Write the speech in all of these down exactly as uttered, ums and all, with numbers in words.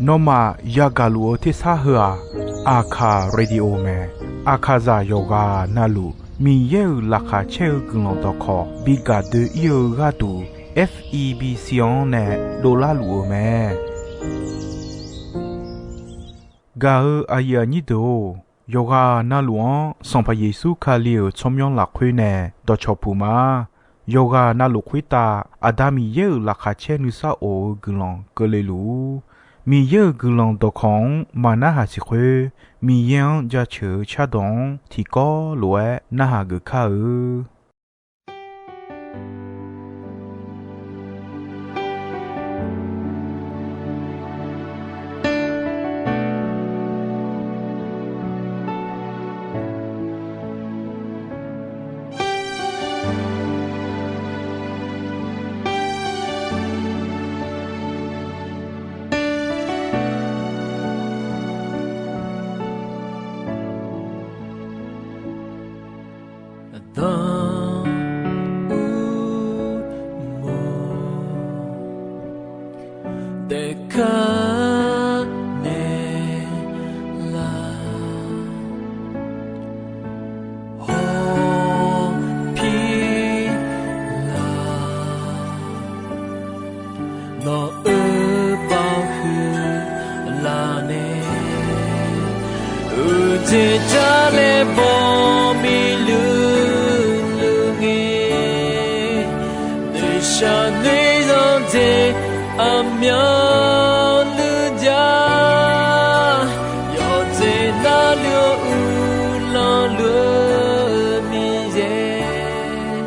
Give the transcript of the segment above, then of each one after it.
Nawmaf yagaq luf-eu tersar heu-aq, Aqkaq Radio mae. Aqkaqzaq yawqghaq navluf Miqyaer-euq laqkhaq caer-eu guiqlanq dawqkawq bi gaq doe-ir-eu gharduq, F E B C-anr nae dovlar luf-eu mae. Gaq-eu aqyuif aqnyir deuq-or, yawqghaq navluf-anr Sanqpaq Yeqsur Kali-euq tsawrmyanr lafkhoer nae dawqcawq puq ma. Yawqghaq navluf khoertav Aqda Miqyaer-euq laqkhaq caer nuisar of-eu guiqlanq keuvle luf-ur. Miqyaer-euq guiqlanq dawqkawq-anr maqnarhaq siq khoer, Miqyaer-anr jaceuq-eu cardawq-anr tiqkawv lof-aer narhaq geuf kar-eu. Aqdan uqmov taef kar naeq lar, hawpir lar. Nawq-euq baoq huiqlar nae, uqteq jar laer baw miqluiq luiq ngae, noeqshaq noeqzanq jeq aqmyanluf jar. Yawqjeq navluf-eu uqlanq luf-eu Miqyaer,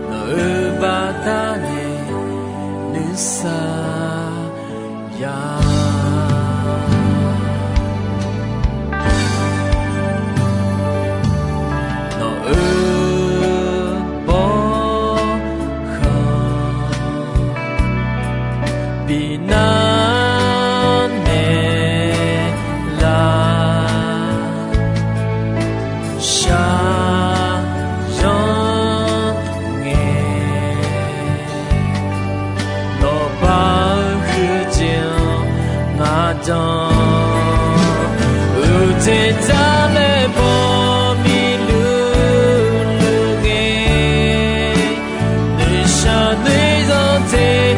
nawq-euq baqdanae nuisar ya. Nawq-euq bawrkhanq bi nar naeq lar, shaqzanr ngae. Nawq baoq huiq-eu jeq-anr ngaq danq, uqteq jar laer baw miqluiq luiq ngae, noeqshaq noeqzanq jeq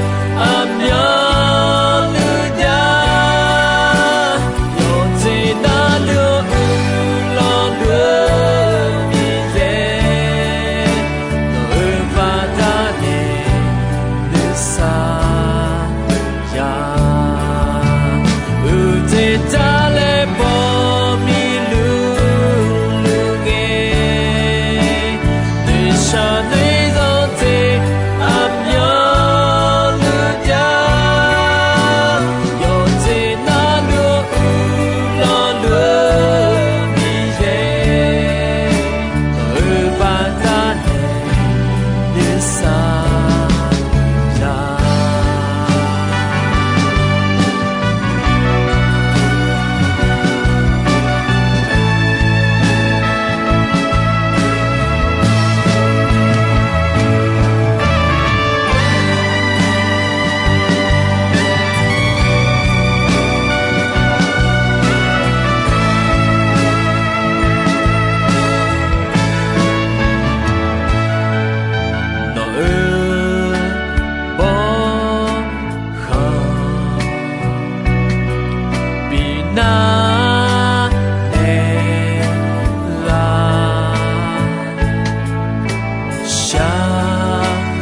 aqmyanluf jar. Yawqjeq navluf-eu uqlanq luf-eu Miqyaer, nawq-euq baqdanae nuisar ya. Uqteq jar laer baw miqluiq luiq ngae, noeqshaq noeqzanq jeq aqmyanluf jar. Yawqjeq navluf-eu uqlanq luf-eu Miqyaer, nawq-euq baqdanae nuisar ya. Nawq-euq bawrkhanq bi nar naeq lar, shaqzanr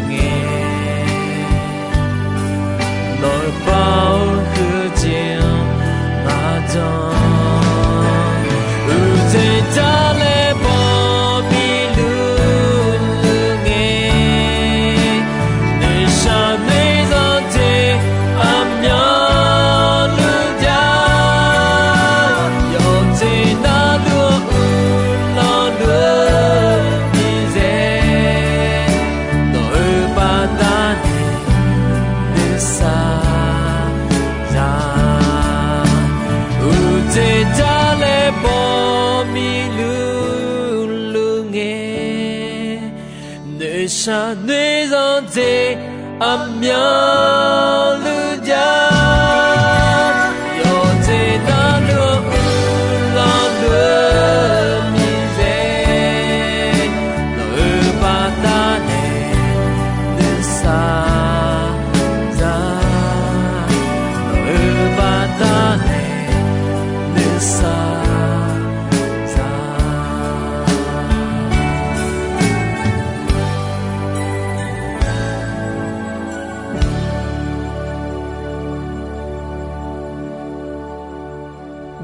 ngae. Nawq-euq baoq huiq-eu jeq-anr ngaq danq, uqteq jar laer baw miqluiq luiq ngae, noeqshaq noeqzanq jeq aqmyanluf jar. Yawqjeq navluf-eu uqlanq luf-eu Miqyaer, nawq-euq baqdanae nuisar ya. Uqteq jar laer baw miqluiq luiq ngae, noeqshaq noeqzanq jeq Aqmyanluf ja, yawqjeq darluf-eu uiqlanq deuq-eu miqyaer, nawq-euq baqdanae nuisar za, nawq-euq baqdanae nuisar za.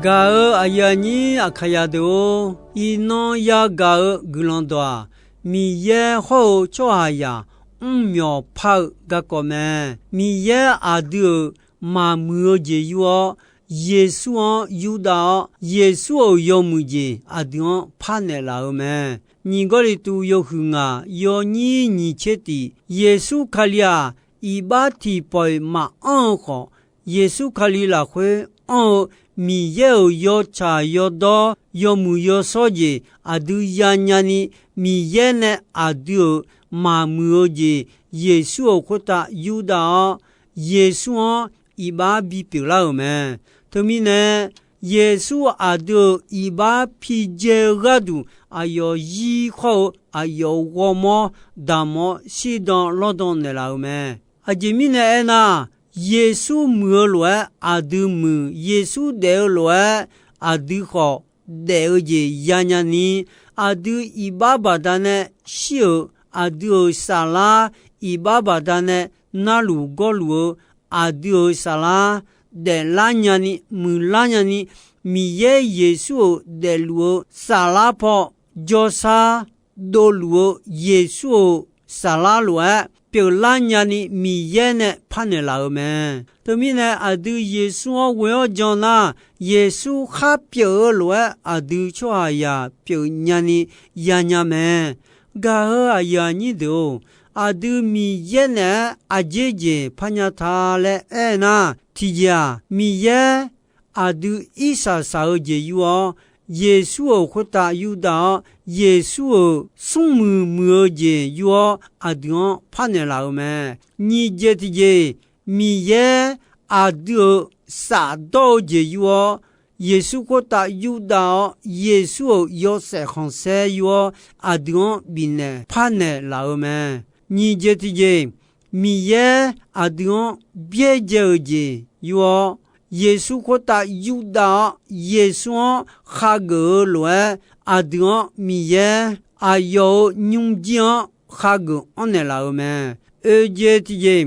Gaq-eu aqyuif aqnyir Aqkaqyaq deuq-or, iqnan yagaq-eu guiqlanq dawq-aq, Miqyaer hawr-eu tsawrhaqzaq mrmyawq par-eu garkawv mae. Miqyaer aqdui-euq maqmuiq-eu jeq yur-awr, Yeqsur-anr yurdav-awr, Yeqsur-euq yawmuiq jeq aqdui-anr parnaeq laf-eu mae. Nyiq Gawrliqtu yawhuiq ngaq yawnyir nyiq tser tif, Yeqsur Kali-aq, iqbax tiqpawf-iq maqanr-eu khawf, Yeqsur Kali lafkhoer anr-eu Miqyaer-euq yawtsaq yawdawr yawmuiq yawshawr jeq aqdui yanya ni, Miqyaer nae aqdui-euq maqmuiq-eu jeq Yeqsur-euq khoertav yurdav-awr, Yeqsur-anr iqbax bipyeuf lar-euq mae. Teumirnae, Yeqsur aqdui-euq iqbax pidzae-eu gharduq aqyawf zir khawr-eu aqyawf ghawrmawr damq-awr shirdan lawrdan naeqlaf-euq mae. Aqjeq mirnae aernar, Yeqsur muiq-eu lof-aer aqdui muiq, Yeqsur daef-eu lof-aer aqdui khawf daef-eu jeq yanya ni, aqdui iqbax baqdanae shir-euq, aqdui-euq saflar iqbax baqdanae narluf gawrluf-eu, aqdui-euq saflar daeflar nyani muiqlar nyani, Miqyaer Yeqsur-euq daefluf-eu saflar paw jawrshar dovluf-eu Yeqsur-euq saflar lof-aer pyeuflar nyani Miqyaer nae parnaeq laf-euq mae. Teumirnae aqdui Yeqsur-anr ghoe-awr jan nar, Yeqsur khar pyeuf-eu lof-aer aqdui tsawrhaqzaq pyeuf nyani yanya mae. Gaq-eu aqyuif aqnyir deuq-or, aqdui Miqyaer naeq-aer aqjeq jeq parnya ta laer aernar, tiqjeq-aq, Miqyaer aqdui irsaq saq-eu jeq yur-awr, Yeqsur-euq khoertav yurdav-awr, Yeqsur-euq smrmuiq muiq-eu jeq yur-awr aqdui-anr parnaeq laf-euq mae. Nyiq jeq tiqjeq, Miqyaer aqdui-euq safdawr-eu jeq yur-awr, Yeqsur khoertav yurdav-awr, Yeqsur-euq yawshaef khanqsaer yur-awr aqdui-anr bifnaeq parnaeq laf-euq mae. Nyiq jeq tiqjeq, Miqyaer aqdui-anr byaerdzae-euq jeq yur-awr, Yeqsur khoertav yurdav-awr, Yeqsur-anr khageuf-eu lof-aer aqdui-anr Miqyaer aqyawf-euq nymrjir-anr khageuf anrnaeq laf-euq mae. Oeqjeq tiqjeq,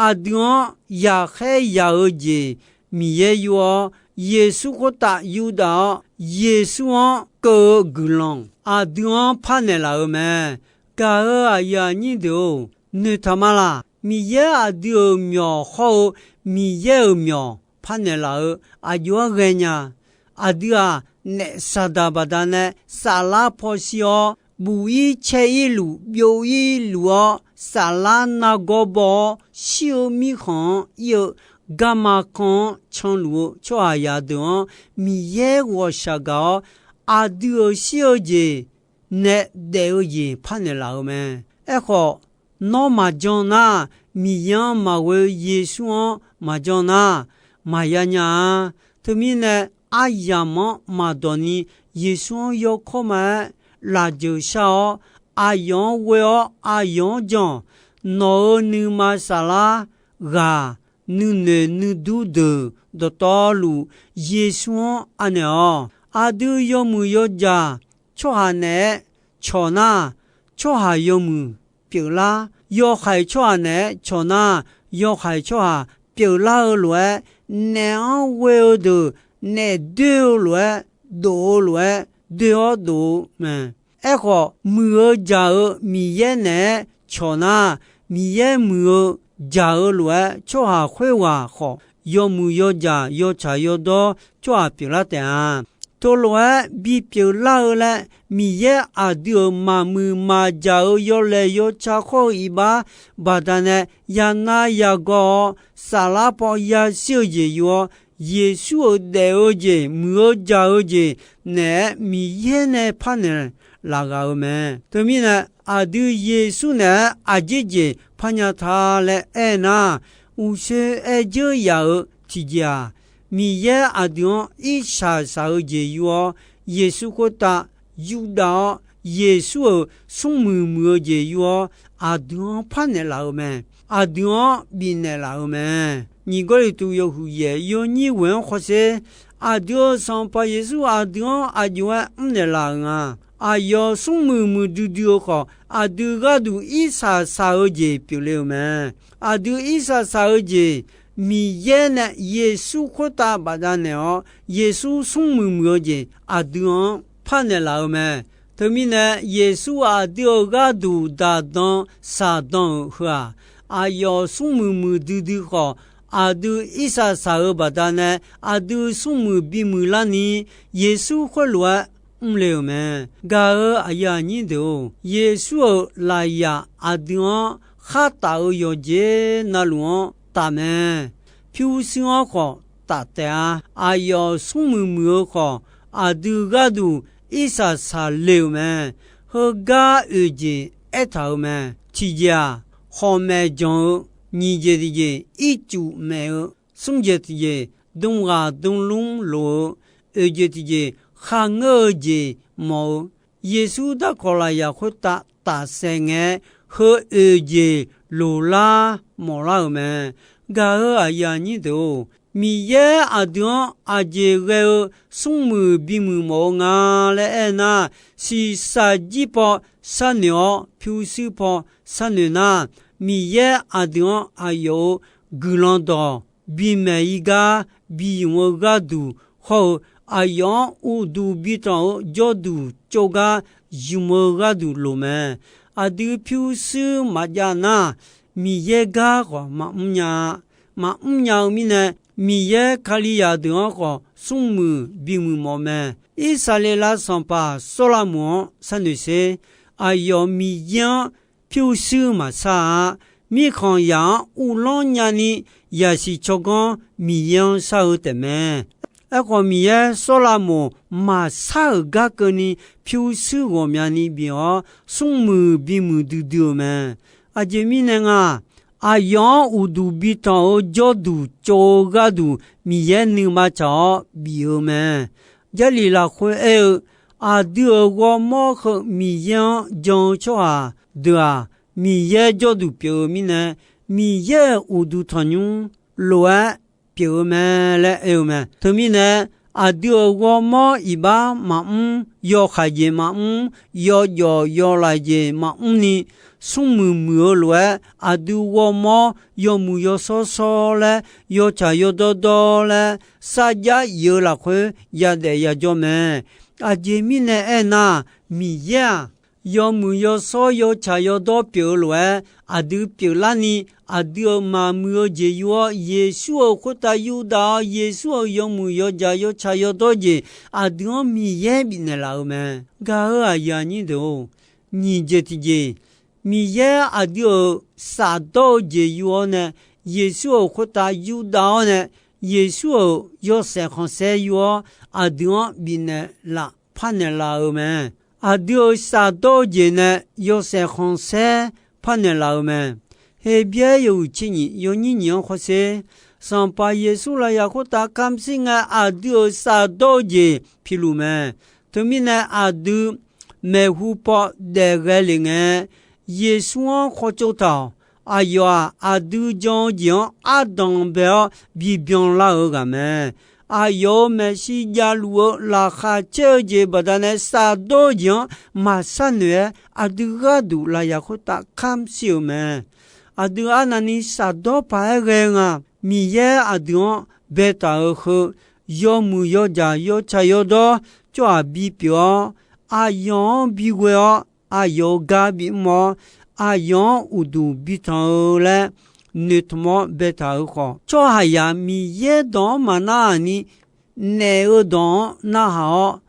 aqdui-anr yaqkhaer yaq-eu jeq Miqyaer yur-awr, Yeqsur khoertav yurdav-awr, Yeqsur-anr keuv-eu guiqlanq aqdui-anr parnaeq laf-euq mae. Gaq-eu aqyuif aqnyir deuq-or, noeqtaq ma laq. Miqyaer aqdui-euq myawq hawr-eu Miqyaer-euq myawq parnaeq laf-eu aqjox-aer ghaenya. Aqdui-aq, naef saqdaq baqdanae saflar paw shir-awr, buf-ir caer-ir luf byov-ir luf-awr, saflar nargawr baw-awr shir-eu mirkhanq-anr ir-eu garma kan-anr canluf-eu tsawrhaqzaq deuq-anr Miqyaer ghawqshaq gaq-awr, aqdui-euq shir-eu jeq nae daef-eu jeq parnaeq laf-euq mae. Aerkhawf, nawr maqjan nar, Miqyaer-anr maqghoe Yeqsur-anr maqjan nar, maqya nya-a. Teumirnae, aryamq-anr maqdawq ni Yeqsur-anr yawkawr ma-aer lafjeuq shar-awr, aqyawf-anr ghoe-awr aqyawf-anr jan-awq. Nawq-euq nuima saflar ghaq nuinoeq nuidur deuq dawqtawvluf Yeqsur-anr anaeq-awq. Aqdui yawmuiq yawjaq tsawrhaq naeq-aer cawq nar, tsawrhaq yawmuiq pyeuflar. Yawhaiq tsawrhaq naeq-aer cawq nar, yawhaiq tsawrhaq pyeuflar-eu lof-aer, naef-anr ghoe-eu deuq naef doer-eu lof-aer, dof-eu lof-aer doe-awr dof-eu mae. Aerkhawf, muiq-eu jaq-eu Miqyaer naeq-aer cawq nar, Miqyaer muiq-eu jaq-eu lof-aer, tsawrhaq khoerghaq khawf yawmuiq yawjaq yawtsaq yawdawr tsawrhaq pyeuflar taef-a. Teulof-aer bipyeuf lar-eu laer Miqyaer aqdui-euq maqmuiq maqjaq-eu yawlaeq yawtsaq khawr-eu iqbax baqdanae yanar yagawr-awr, saflar paw yashir-eu jeq yur-awr, Yeqsur-euq daef-eu jeq, muiq-eu jaq-eu jeq naeq-aer Miqyaer nae parnaeq laf ghaq-eu mae. Teumirnae, aqdui Yeqsur naeq-aer aqjeq jeq parnya ta laer aernar, uqshoe aer dzeur yaf-euq tiqjeq-aq, Miqyaer aqdui-anr irsaq saq-eu jeq yur-awr, Yeqsur khoertav yurdav-awr, Yeqsur-euq smrmuiq muiq-eu jeq yur-awr, aqdui-anr parnaeq laf-eu mae. Aqdui-anr bifnaeq laf-eu mae. Nyiq Gawrliqtu yawhuiq yaeq yawnyir ghoeq-anr khawsher, aqdui-euq Sanqpaq Yeqsur aqdui-anr aqjox-aer mrnaeq laf-euq nga. Aqyawf smrmuiq muiqdui dui-eu khawf, aqdui gharduq irsaq saq-eu jeq pyeufle-euq mae. Aqdui irsaq saq-eu jeq, Miqyaer nae Yeqsur khoertav bafdav naeq-awr, Yeqsur smrmuiq muiq-eu jeq aqdui-anr parnaeq laf-eu mae. Teumirnae, Yeqsur aqdui-euq gharduq daqdan shaqdan-euq heu-aq, aqyawf smrmuiq muiqdui dui khawf, aqdui irsaq saq-eu baqdanae aqdui smrmuiq bimuiq larni, Yeqsur khoerlof-aer mrle-euq mae. Gaq-eu aqyuif aqnyir deuq-or, Yeqsur-euq lafyaq aqdui-anr khar taf-eu yawqjeq navluf-anr taf mae. Pyurshuir-anr khawf taf taef-a. Aqyawf smrmuiq muiq-eu khawf, aqdui gharduq irsaq saq le-euq mae. Heugar oeq jeq aertaq-euq mae. Tiqjeq-aq, khawqmaeq janq-eu, nyiq jeq tiqjeq ircuf maef-eu, smr jeq tiqjeq dmghaq dmlmr loq-eu, oeq jeq tiqjeq kharngeur-eu jeq mawf-eu, Yeqsur darkawq lafyaq khoertav tafsaef ngae-aer, heu oeq jeq loqlar mawflar-euq mae. Gaq-eu aqyuif aqnyir deuq-or, Miqyaer aqdui-anr aqjeq ghae-eu smrmuiq bimuiq mawf-eu nga laer aernar, shiqshaq jir paw sharnoeq-awr pyurshuir paw sharnoeq nar, Miqyaer aqdui-anr aqyawf-euq guiqlanq dawq bimaeq-ir gar biyuf-eu gharduq hawr-eu, aqyawf-anr uqduq bitanq-eu jawrduq tsovgar ymq-eu gharduq loq mae. Aqdui pyurshuir maqjav nar, Miqyaer gar khawf maqmr nya-a. Maqmr nya-eu mirnae, Miqyaer Kalizaq deuq-anr khawf smrmuiq bimuiq mawf mae. Irsaqleqlav sanqpaq Sawrlaqmoq-anr sharnoeq sher. Aqyawf Miqyaer-anr pyurshuir maqshar-a. Mirkhanqzaq-anr uvlanr nyani, yaqsiq tsawrganr Miqyaer-anr shar-eu taefmae. Aerkhawf, Miqyaer Sawrlaqmoq maqshar-euq gar keuvni pyurshuir ghawqmyani bif-awr, smrmuiq bimuiq duidui-eu mae. Aqjeq mirnae nga, aqyawf-anr uqduq bitanq-eu jawrduq tsov-eu gharduq Miqyaer nuima tsaq-awr bif-eu mae. Jarlif lafkhoer aer-eu, aqdui-euq ghawrmawr heu Miqyaer-anr jan-eu tsawrhaq deuq-aq, Miqyaer jawrduq pyeuf-eu mirnae, Miqyaer-euq uqduq tanqnymr lof-aer pyeuf-eu mae laer aer-eu mae. Teumirnae, aqdui-euq ghawrmawr iqbax maqmr, yawkhaeq jeq maqmr, yawjawf yawlaf jeq maqmr ni, smrmuiq muiq-eu lof-aer aqdui ghawrmawr yawmuiq yawshawr shawr laer, yawtsaq yawdawr dawr laer, sarjax iq-eu lafkhoer yadaef yajawr mae. Aqjeq mirnae aernar, Miqyaer-aq, yawmuiq yawshawr yawtsaq yawdawr pyeuf-eu lof-aer aqdui pyeuflarni, aqdui-euq maqmuiq-eu jeq yur-awr, Yeqsur-euq khoertav yurdav-awr, Yeqsur-euq yawmuiq yawjaq yawtsaq yawdawr jeq aqdui-anr Miqyaer bifnaeq laf-eu mae. Gaq-eu aqyuif aqnyir deuq-or, nyiq jeq tiqjeq, Miqyaer aqdui-euq shafdawr-eu jeq yur-awr nae, Yeqsur-euq khoertav yurdav-awr nae, Yeqsur-euq yawshaef khanqsaer yur-awr, aqdui-anr bifnaeq laf parnaeq laf-eu mae. Aqdui-euq shafdawr-eu jeq nae yawshaef khanqsaer parnaeq laf-eu mae. Heqbyaer yawhuiq tser nyiq yawnyir nyiq-anr khawrsher, Sanqpaq Yeqsur lafyaq khoertav kamq shir ngae, aqdui-euq shafdawr-eu jeq piluf mae. Teumirnae aqdui maeqhu paw daef ghae lef ngae, Yeqsur-anr khawtsov taq-awq. Aqyawf-aq, aqdui jan-eu jeq-anr ardanq bae-awr bibyan lar-eu ghaq mae. Aqyawf-euq maeqshi javluf-eu laqkhaq caer-eu jeq baqdanae shafdawr-eu jeq-anr maqshar noeq-aer, aqdui gharduq lafyaq khoertav kamq shir-euq mae. Aqdui arnavni shafdawr paq-aer ghae nga. Miqyaer aqdui-anr baetaq-euq heu, yawmuiq yawjaq yawtsaq yawdawr tsawrhaq bipyeuf-awr, aqyawf-anr bighoe-awr, aqyawf-euq gar bimr-awr, aqyawf-anr uqduq bitanq-eu laer noeqtmq-awr baetaq-euq khawf, tsawrhaqzaq Miqyaer dawq-anr maqnarhaq ni, naef-eu dawq-anr narhaq-awr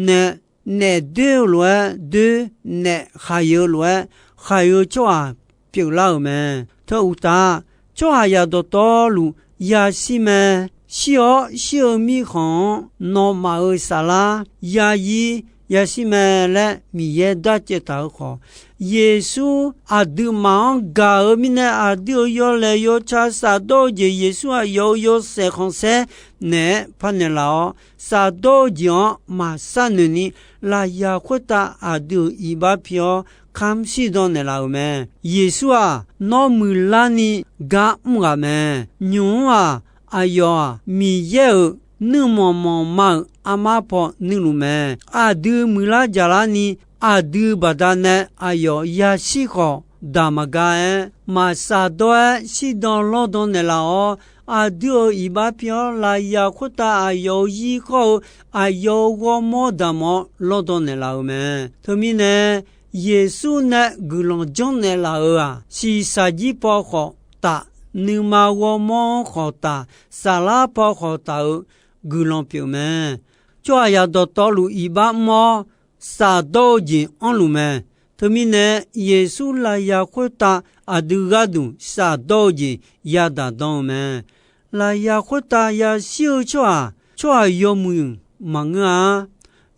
nae, naef doer-eu lof-aer doer, naef khaiq-eu lof-aer khaiq-eu tsawrhaq pyeuflar-euq mae. Teu uqtaf, tsawrhaqzaq dawqtawvluf yashir mae. Shir-awr shir-eu mirkhanq-anr nawmaf-euq saflar yazir yashir mae laer Miqyaer darcaev taq-eu khawf, Yeqsur aqduimaf-anr gaq-eu mirnae, aqdui-euq yawlaeq yawca shafdawr-eu jeq, Yeqsur aqyawf-euq yawshaef khanqsaer naeq-aer parnaeq laf-awr, shafdawr-eu jeq-anr maqshar noeq ni, lafyaq khoertav aqdui-euq iqbax pi-awr kamq shirdan naeqlaf-euq mae. Yeqsur-aq, nawr muiqlarni gar mr ghaq mae. Nymq-mr-aq, aqyawf-aq, Miqyaer-euq nuirmanq manqma-euq armar paw nuiluf mae. Aqdui muiqlar jaqlarni, aqdui baqdanae aqyawf yashir khawf, daq maqga-aer, maqshafdawr-aer shirdan lawrdan naeqlaf-awr, aqdui-euq iqbax pi-awr lafyaq khoertav aqyawf-euq zir khawr-eu, aqyawf-euq ghawrmawr damq-awr lawrdan naeqlaf-euq mae. Teumirnae, Yeqsur nae guiqlanq janrnaeq laf-euq-aq, shiqshaq jir paw khawf taf, nuima ghawrmawr-anr khawf taf, saflar paw khawf taf-euq guiqlanq pyeuf mae. Tsawrhaqzaq dawqtawvluf iqbax mr-awr, shafdawr-eu jeq anrluf mae. Teumirnae, Yeqsur lafyaq khoertav aqdui gharduq shafdawr-eu jeq yadaq dan-eu mae. Lafyaq khoertav yashir-eu tsawrhaq, tsawrhaq yawmuiq maqngeur-a.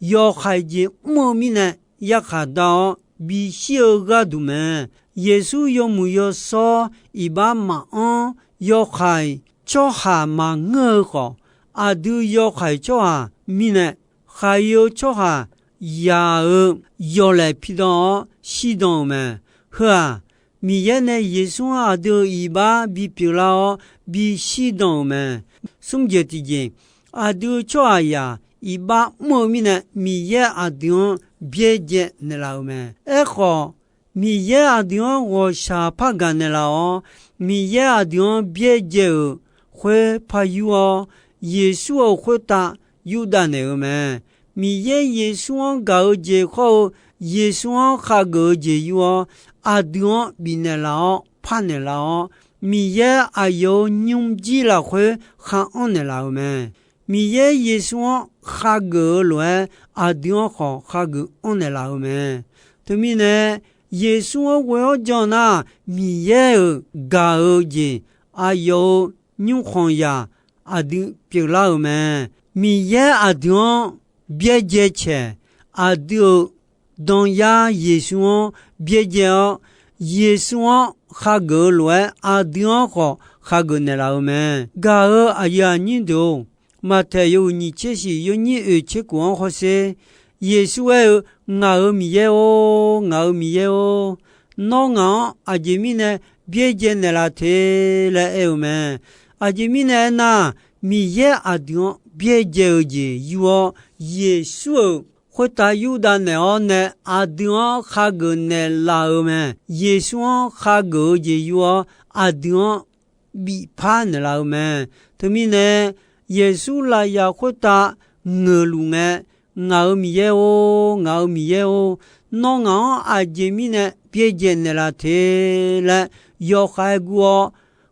Yawqhaiq jeq mr-eu mirnae yarkhaq dar-awr bishir-eu gharduq mae. Yeqsur yawmuiq yawshawr iqbax maqanr, yawqhaiq tsawrhaq maqngeur-eu khawf, aqdui yawqhaiq tsawrhaq mirnae, khaqi-eu tsawrhaq yaq-eu yawlaeq pidan-awr shirdan-euq mae. Heu-aq, Miqyaer nae Yeqsur-anr aqdui-euq iqbax bipyeuf lar-awr bishir dan-euq mae. Smr jeq tiqjeq, aqdui tsawrhaqzaq iqbax mr-eu mirnae, Miqyaer aqdui-anr byaerdzae naeqlaf-euq mae. Aerkhawf, Miqyaer aqdui-anr ghawqshaq par gaq naeqlaf-awr, Miqyaer aqdui-anr byaerdzae-euq khoer par yur-awr, Yeqsur-euq khoertav yurdav naeq-eu mae. Miqyaer Yeqsur-anr gaq-eu jeq khawr-eu, Yeqsur-anr khageuf-eu jeq yur-awr, aqdui-anr bifnaeq laf-awr parnaeq laf-awr, Miqyaer aqyawf-euq nymrjir lafkhoer khar anr naeqlaf-euq mae. Miqyaer Yeqsur-anr khageuf-eu lof-aer, aqdui-anr khawf khageuf anr naeqlaf-euq mae. Teumirnae, Yeqsur-anr ghoe-awr jan nar, Miqyaer-euq gaq-eu jeq, aqyawf-euq nymrkhanq zaq aqdui pyeuflar-euq mae. Miqyaer aqdui-anr byaerdzae caeq, aqdui-euq danyar Yeqsur-anr byaerdzae-awr, Yeqsur-anr khageuf-eu lof-aer aqdui-anr khawf khageuf naeqlaf-euq mae. Gaq-euq aqyuif aqnyir deuq-or, Maqtaeq yawhuiq nyiq tser shiq yawnyir oeq tser kof-anr hawsher. Yeqsur aer-eu, Ngaq-euq Miqyaer-or, ngaq-euq Miqyaer-or, nawr ngaq-anr aqjeq mirnae byaerdzae naeqlaf te laer aer-eu mae. Aqjeq mirnae aernar, Miqyaer aqdui-anr byaerdzae-eu jeq yur-awr, Yeqsur-euq khoertav yurdav naeq-awr nae aqdui-anr khageuf naeqlaf-euq mae. Yeqsur-anr khageuf-eu jeq yur-awr, aqdui-anr bifpar naeqlaf-eu mae. Teumirnae, Yeqsur lafyaq khoertav ngeuqluf ngae, Ngaq-euq Miqyaer-or, ngaq-euq Miqyaer-or, nawr ngaq-anr aqjeq mirnae byaerdzae naeqlaf te laer yawkhav-aer gur-awr,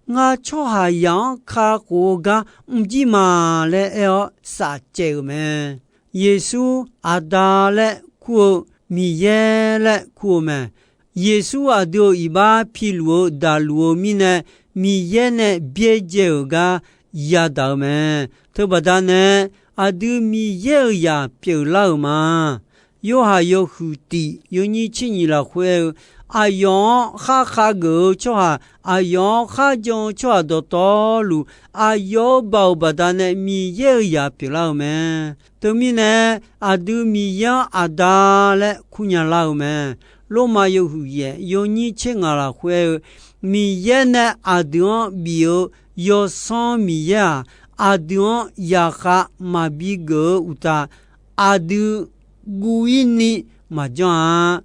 ngar tsawrhaqzaq-anr kakhof-eu gar mrjir ma laer aer-awr safcaev-euq mae. Yeqsur Aqda laer kur-eu, Miqyaer laer kur-eu mae. Yeqsur aqdui-euq iqbax piluf-eu daqluf-eu mirnae, Miqyaer nae byaerdzae-euq gar yadaq-eu mae. Teubaqda nae aqdui Miqyaer-euq zaq pyeuflar-euq ma. Yorhaq yawhuiq tiq yawnyir tser nyiq lafkhoer aer-eu, aqyawf-anr khar khageuf-eu tsawrhaq, aqyawf-anr kharjan-eu tsawrhaq dawqtawvluf, aqyawf-euq baoq baqdanae Miqyaer-euq zaq pyeuflar-euq mae. Teumirnae, aqdui Miqyaer-anr Aqda laer kurnya lar-euq mae. Lormav yawhuiq yaef yawnyir tser ngaq lafkhoer aer-eu, Miqyaer nae aqdui-anr bif-eu Yawsanr Miqyaer-aq, aqdui-anr zaqkhav maqbi geuf-eu uqtaf, aqdui guv-ir ni maqjanr-a.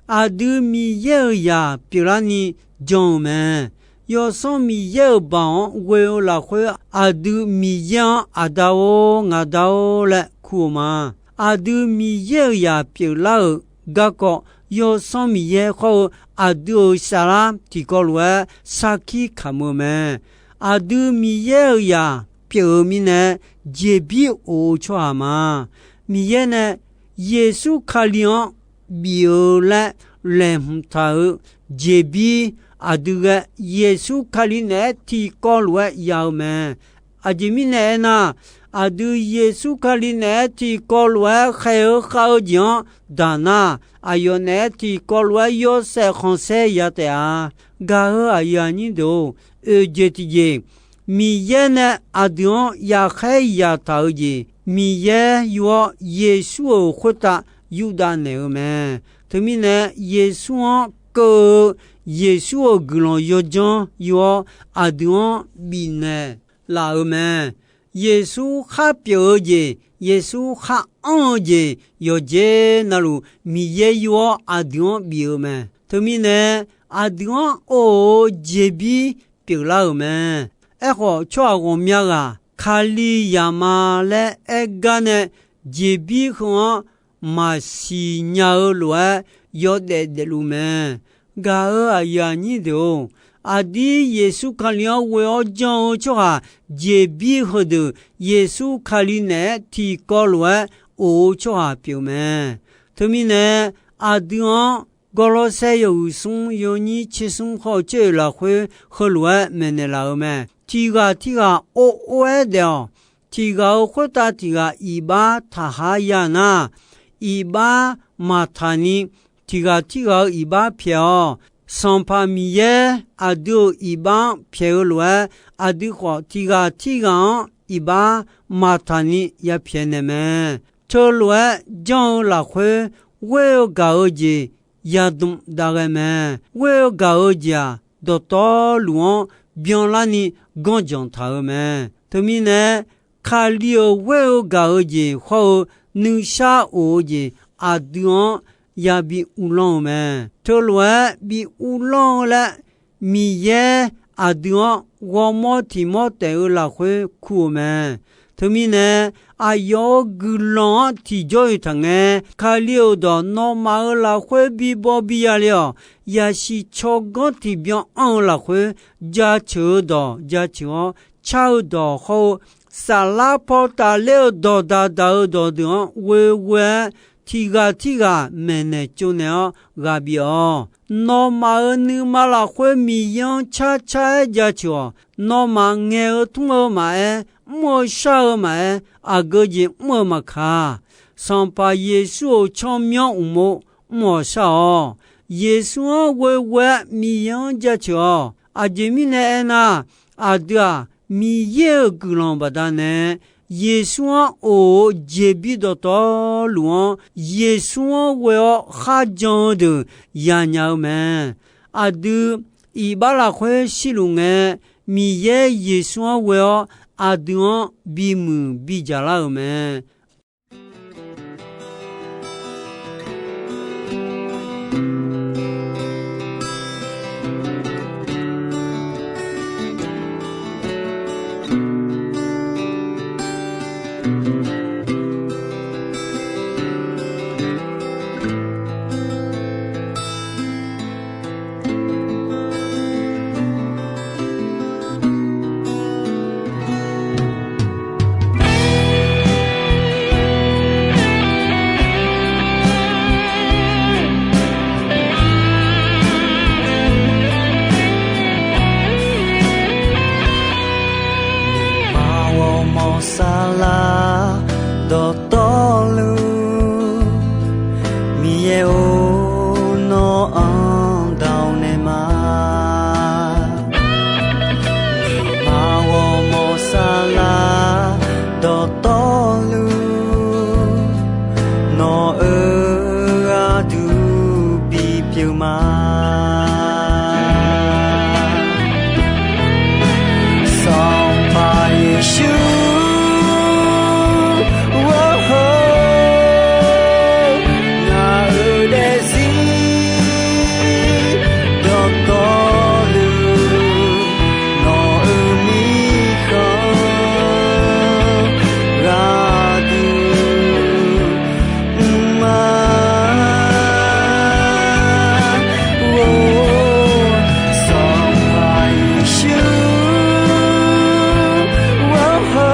Aqdui Miqyaer-euq zaq pyeuflarni jan-eu mae. Yawsanr Miqyaer-euq baoq-anr ghoe-eu lafkhoer, aqdui Miqyaer-anr Aqda-or, ngaq Da-or laer kur-eu ma. Aqdui Miqyaer-euq zaq pyeuflar-euq garkawv, Yawsanr Miqyaer khawr-eu aqdui-euq saflar tiqkawv lof-aer sarkir kamq-eu mae. Aqdui Miqyaer-euq zaq pyeuf-eu mirnae, jeqbir of-eu tsawrhaq ma. Miqyaer nae Yeqsur Kali-anr bif-eu laer laeqhmq taq-euq jeqbir aqdui ghae Yeqsur Kali naeq-aer tiqkawv lof-aer ya-eu mae. Aqjeq mirnae aernar, Aqdui Yeqsur Kali naeq-aer tiqkawv lof-aer khaeq-eu khav-eu jeq-anr daq nar, aqyawf naeq-aer tiqkawv lof-aer yawshaef khanqsaer ya taef-a. Gaq-euq aqyuif aqnyir deuq-or, oeq jeq tiqjeq, Miqyaer nae aqdui-anr yaqkhaer yaqtaq-eu jeq, Miqyaer yur-awr Yeqsur-euq khoertav yurdav naeq-eu mae. Teumirnae, Yeqsur-anr keuv-eu Yeqsur-euq guiqlanq yawdzanr yur-awr, aqdui-anr bifnaeq laf-eu mae. Yeqsur khar pyeuf-eu jeq, Yeqsur khar anr-eu jeq, yawqjeq navluf Miqyaer yur-awr aqdui-anr bif-eu mae. Teumirnae, aqdui-anr of-eu jeqbir pyeuflar-euq mae. Aerkhawf, tsawrhaq ghawqmya ghaq Kali yama laer aer gar nae jeqbir heu-anr maqsiq nya-eu lof-aer yawdaef daefluf mae. Gaq-euq aqyuif aqnyir deuq-or, aqdir Yeqsur Kali-anr ghoe-awr jan-eu tsawrhaq jeqbir heudeuq Yeqsur Kali naeq-aer tiqkawv lof-aer of-eu tsawrhaq pyeuf mae. Teumirnae, aqdui-anr Gawrlawrsaer yawhuiq smr yawnyir tser smr khawf-eu coer-eu lafkhoer heulof-aer maeqnaeq laf-eu mae. Tiq ghaq tirghaq or or-aer daef-awq. Tiq ghaq-euq khoertav tiq ghaq iqbax taqhaq ya nar, iqbax maqtaq ni tiq ghaq tirghaq-euq iqbax pyaeq-awq. Sanqpaq Miqyaer aqdui-euq iqbax-anr pyaeq-eu lof-aer, aqdui khawf tiq ghaq tirghaq-anr iqbax maqtaq ni yapyaeq naeq mae. Teulof-aer janr-eu lafkhoer, ghoer-eu gaq-eu jeq yadm dav ghae mae. Ghoer-eu gaq-eu jeq-aq, dawqtawvluf-anr byanlarni ganrjanq taq-eu mae. Teumirnae, Kali-euq ghoer-eu gaq-eu jeq hawr-eu nuishar of-eu jeq aqdui-anr yabi uvlanr-eu mae. Teulof-aer bi uvlanr-eu laer Miqyaer aqdui-anr ghawrmawr tiq mawr taef-eu lafkhoer kur-eu mae. Teumirnae, aqyawf-euq guiqlanq-anr tiqjawr-iq taqngae, Kali-euq dawq nawmaf-euq lafkhoer bi baw bi ya le-awq. Yasiq tsawrganr tiqbyan anr-eu lafkhoer jaceuq-eu dawq jaceuq-awr, car-eu dawq hawr-eu saflar paw tafler-eu dawq daqdaq-eu dawqdeuq-anr ghoeghoe-aer, tiq ghaq tirghaq maeqnaeq tsovnaeq-awr ghaq bif-awq. Nawmaf-euq nuima lafkhoer Miqyaer-anr carcar-aer jaceuq-awq. Nawmaf ngaeq-eu tmr-eu maqaer, mr-eu shar-eu maqaer, aqgeu jeq mr-eu maqkaq, Sanqpaq Yeqsur-euq tsawrmyanr uqmov mr-awq shar-awq. Yeqsur-anr ghoeghoe-aer Miqyaer-anr jaceuq-awq. Aqjeq mirnae aernar, aqdui-aq, Miqyaer-euq guiqlanq baqdanae, Yeqsur-anr of-eu jeqbir dawqtawvluf-anr, Yeqsur-anr ghoe-awr kharjan-eu deuq yanya-eu mae. Aqdui iqbax lafkhoer shirluf ngae, Miqyaer Yeqsur-anr ghoe-awr aqdui-anr bimuiq bidzaq lar-euq mae. Nuima ghawrmawr saflar dawqtawvluf, Miqyaer-or, nawr-anr dawq naeq ma. Nuima ghawrmawr saflar dawqtawvluf, nawq-euq gharduq bipyeuf ma. Sanqpaq Yeqsur, ngaq-euq daefzir dawqtawvluf, nawq-euq mirkhanq gharduq mr ma. Or, Sanqpaq Yeqsur, or,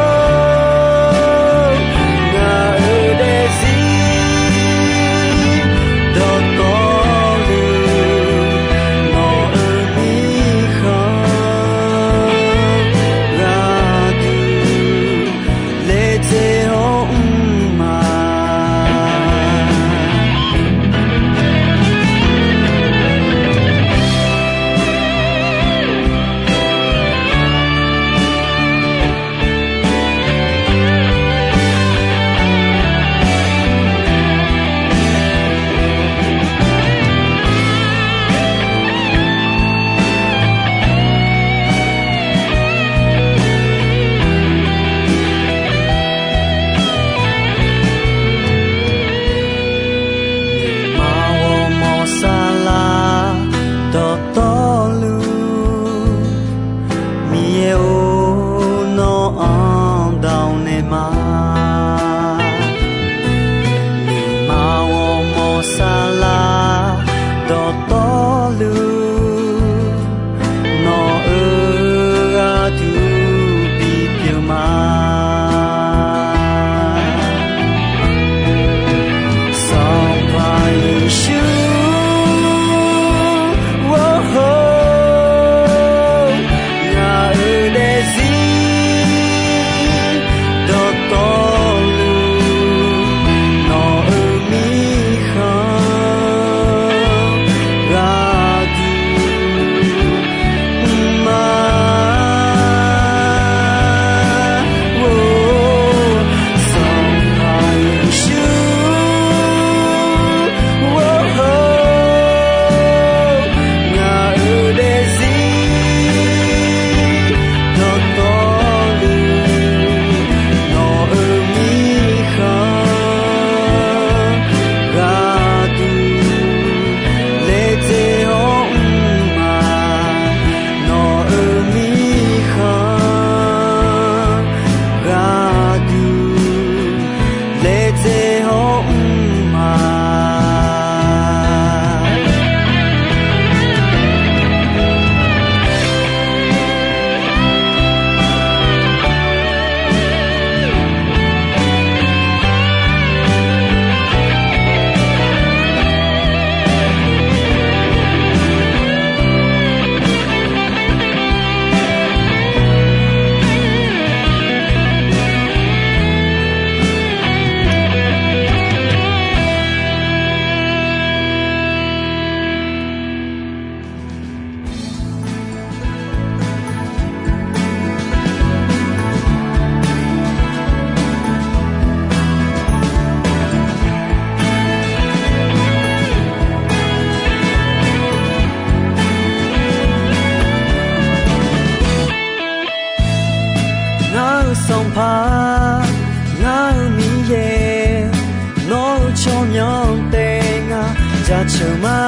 ceuq ma,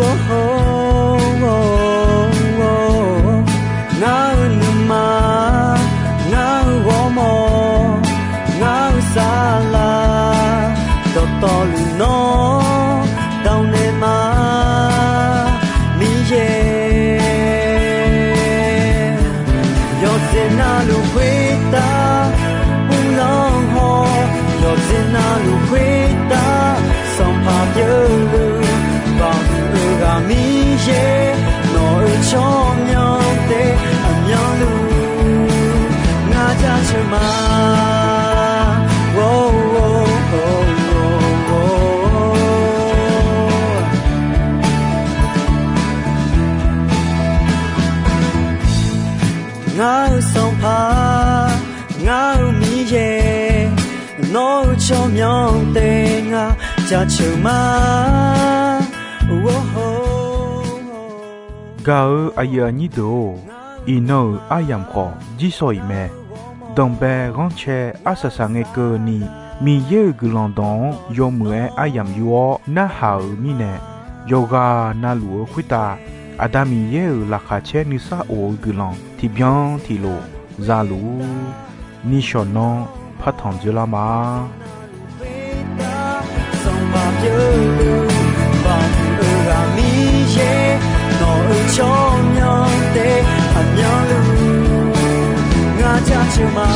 or, ngar-eu nuima, ngar-eu ghawrmawr, ngar-eu saflar, dawqtawvluf nawr dawq naeq ma, Miqyaer. Yawqjeq navluf khoertav uvlanr haw, yawqjeq navluf khoertav sanqpaq pyeufluf, baqhuiq-eu ghaq Miqyaer, nawq-euq tsawrmyanr taef aqmyanluf ngar jaceuq ma, or, ngar-eu sanqpaq, ngar-eu Miqyaer, nawq-euq tsawrmyanr taef ngar jaceuq ma, or. Gaq-eu aqyuif aqnyir deuq-or, iqnan-euq aryamq khawf jirsawq iq mae. Danqbae ghanrcae arsaq saq ngae keuvni, Miqyaer-euq guiqlanq dawq-anr yawmuiq-aer aryamq yur-awr narhaq-euq mirnae, yawqghaq navluf-eu khoertav Aqda Miqyaer-euq laqkhaq caer nuisar of-eu guiqlanq tiqbyan tiqlof za luf-ur. Nishawq nanr partanq dzoerlar ma. Sanqpaq pyeufluf, baqhuiq-eu ghaq Miqyaer, nawq-euq tsawrmyanr taef aqmyanluf ngar jaceuq ma.